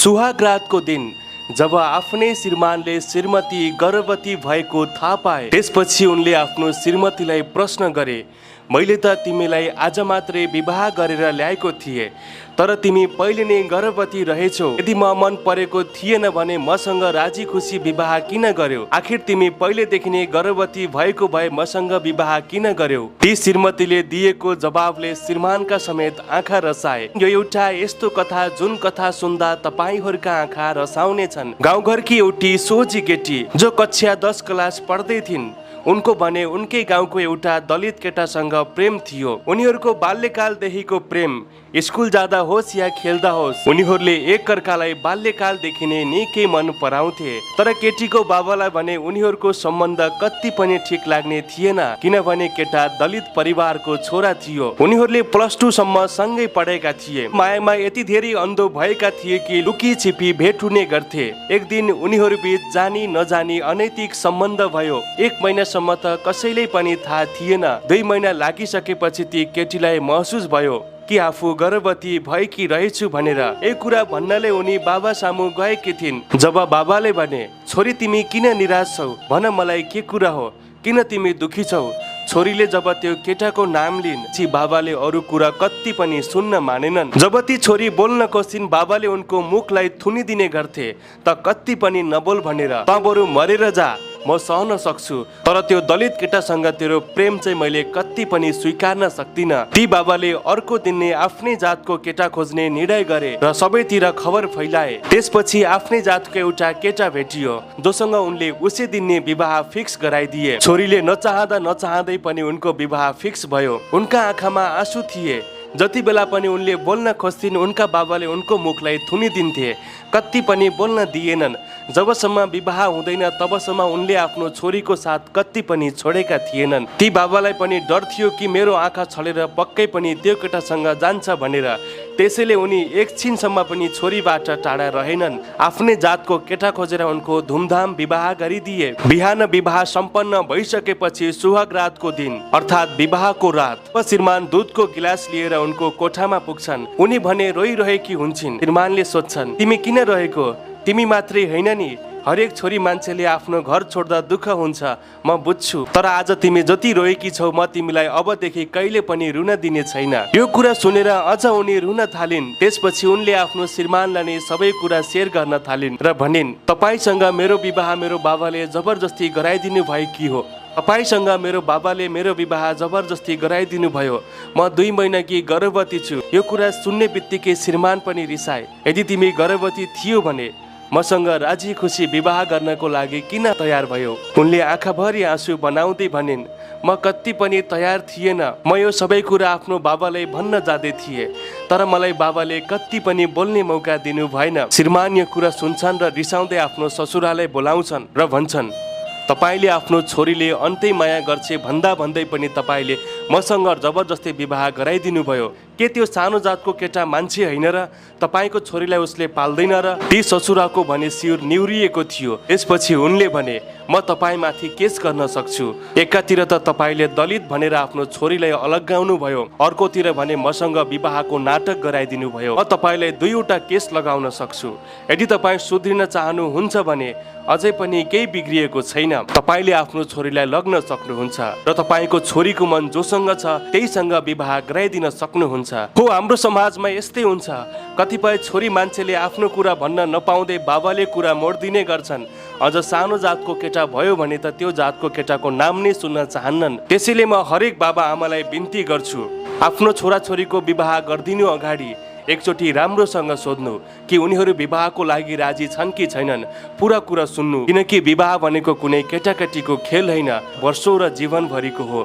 सुहाग रातको दिन जब आफ्नै श्रीमानले श्रीमती गर्भवती भएको थाहा पाए, त्यसपछि उनले आफ्नो श्रीमतीलाई प्रश्न गरे, मैले त तिमीलाई आज मात्रै विवाह गरेर ल्याएको थिएँ, तर तिमी पहिले नै गर्भवती रहेछौ। यदि म मन परेको थिएन भने मसँग राजी खुसी विवाह किन गर्यौ? आखिर तिमी पहिलेदेखि नै गर्भवती भएको भए मसँग विवाह किन गर्यौ? ती श्रीमतीले दिएको जवाबले श्रीमानका समेत आँखा रसाए। यो एउटा यस्तो कथा जुन कथा सुन्दा तपाईहरूका आँखा रसाउने छन्। गाउँघरकी एउटी सोझी केटी जो कक्षा 10 क्लास पढ्दै थिइन्। उनको भने उनकै गाउँको एउटा दलित केटासँग प्रेम थियो। उनीहरूको बाल्यकालदेखिको प्रेम स्कुल जाँदा होस् या खेल्दा होस्, उनीहरूले एकअर्कालाई बाल्यकालदेखि नै निकै मन पराउँथे। तर केटीको बाबालाई भने उनीहरूको सम्बन्ध कति पनि ठिक लाग्ने थिएन, किनभने केटा दलित परिवारको छोरा थियो। उनीहरूले +2 सम्म सँगै पढेका थिए। मायामा यति धेरै अन्धो भएका थिए कि लुकी छिपी भेट हुने गर्थे। एक दिन उनीहरू बीच जानी नजानी अनैतिक सम्बन्ध भयो। 1 महिनासम्म त कसैले पनि थाहा थिएन। 2 महिना लागिसकेपछि ती केटीलाई महसुस भयो कि आफू गर्भवती भएकी रहेछु भनेर। एक कुरा भन्नले उनी बाबा सामु गएकी थिइन्। जब बाबाले भने, छोरी तिमी किन निराश छौ? भन मलाई के कुरा हो? किन तिमी दुखी छौ? छोरीले जब त्यो केटाको नाम लिन्, बाबाले अरू कुरा कति पनि सुन्न मानेनन्। जब ती छोरी बोल्न खोज्छिन्, बाबाले उनको मुखलाई थुनिदिने गर्थे, त कति पनि नबोल भनेर, त बरु मरेर जा, म सहन सक्छु, तर त्यो दलित केटासँग तेरो प्रेम चाहिँ मैले कति पनि स्वीकार्न सक्दिन। ती बाबाले अर्को दिन नै आफ्नै जातको केटा खोज्ने निर्णय गरे र सबैतिर खबर फैलाए। त्यसपछि आफ्नै जातको एउटा केटा भेटियो जोसँग उनले उसै दिन नै विवाह फिक्स गराइदिए। छोरीले नचाहँदा नचाहँदै पनि उनको विवाह फिक्स भयो। उनका आँखामा आँसु थिए। जति बेला पनि उनले बोल्न खोज्थिन्, उनका बाबाले उनको मुखलाई थुनिदिन्थे, कति पनि बोल्न दिएनन्। जबसम्म विवाह हुँदैन तबसम्म उनले आफ्नो छोरीको साथ कति पनि छोडेका थिएनन्। ती बाबालाई पनि डर थियो कि मेरो आँखा छलेर पक्कै पनि त्यो केटासँग जान्छ भनेर। त्यसैले उनी एकछिनसम्म पनि छोरीबाट टाढा रहेनन्। आफ्नै जातको केटा खोजेर उनको धुमधाम विवाह गरिदिए। बिहान विवाह सम्पन्न भइसकेपछि सुहाग रातको दिन अर्थात् विवाहको रात, श्रीमान दुधको गिलास लिएर उनको कोठामा पुग्छन्। उनी भने रोइरहेकी हुन्छन्। श्रीमानले सोध्छन्, तिमी किन रहेको? तिमी मात्रै होइन नि, हरेक छोरी मान्छेले आफ्नो घर छोड्दा दुःख हुन्छ, म बुझ्छु, तर आज तिमी जति रोएकी छौ म तिमीलाई अबदेखि कहिले पनि रुन दिने छैन। यो कुरा सुनेर अझ उनी रुन थालिन्। त्यसपछि उनले आफ्नो श्रीमानलाई नै सबै कुरा सेयर गर्न थालिन् र भनिन्, तपाईसँग मेरो विवाह मेरो बाबाले जबरजस्ती गराइदिनु भएकी हो। तपाईसँग मेरो बाबाले मेरो विवाह जबरजस्ती गराइदिनु भयो। म 2 महिनाकी गर्भवती छु। यो कुरा सुन्ने बित्तिकै श्रीमान पनि रिसाए। यदि तिमी गर्भवती थियो भने मसँग राजी खुसी विवाह गर्नको लागि किन तयार भयो? उनले आँखाभरि आँसु बनाउँदै भनिन्, म कति पनि तयार थिएन। म यो सबै कुरा आफ्नो बाबालाई भन्न जाँदै थिएँ, तर मलाई बाबाले कति पनि बोल्ने मौका दिनु भएन। श्रीमान यो कुरा सुन्छन् र रिसाउँदै आफ्नो ससुरालाई बोलाउँछन् र भन्छन्, तपाईले आफ्नो छोरीले अन्तै माया गर्छे भन्दा भन्दै पनि तपाईले मसँग जबरजस्ती विवाह गराइदिनु भयो। के त्यो सानो जातको केटा मान्छे होइन र? तपाईको छोरीलाई उसले पाल्दैन र? ती ससुराको भने शिर निउरिएको थियो। त्यसपछि उनले भने, म तपाईमाथि केस गर्न सक्छु। एकातिर त तपाईले दलित भनेर आफ्नो छोरीलाई अलग्गाउनु भयो, अर्कोतिर भने मसँग विवाहको नाटक गराइदिनु भयो। म तपाईलाई 2वटा केस लगाउन सक्छु। यदि तपाई सुध्रिन चाहनुहुन्छ भने अझै पनि केही बिग्रिएको छैन। तपाईले आफ्नो छोरीलाई लग्न सक्नुहुन्छ र तपाईको छोरीको मन जोसँग छ त्यहीसँग विवाह गराइदिन सक्नुहुन्छ। हो, हाम्रो समाजमा यस्तै हुन्छ। कतिपय छोरी मान्छेले आफ्नो कुरा भन्न नपाउँदै बाबाले कुरा मोड्दिने गर्छन्। अझ सानो जातको केटा भयो भने त त्यो जातको केटाको नाम नै सुन्न चाहन्नन्। त्यसैले म हरेक बाबा आमालाई बिन्ती गर्छु, आफ्नो छोराछोरीको विवाह गरिदिनु अगाडि एकचोटि राम्रोसँग सोध्नु कि उनीहरू विवाहको लागि राजी छन् कि छैनन्। पुरा कुरा सुन्नु, किनकि विवाह भनेको कुनै केटाकेटीको खेल होइन, वर्षौं र जीवनभरिको हो।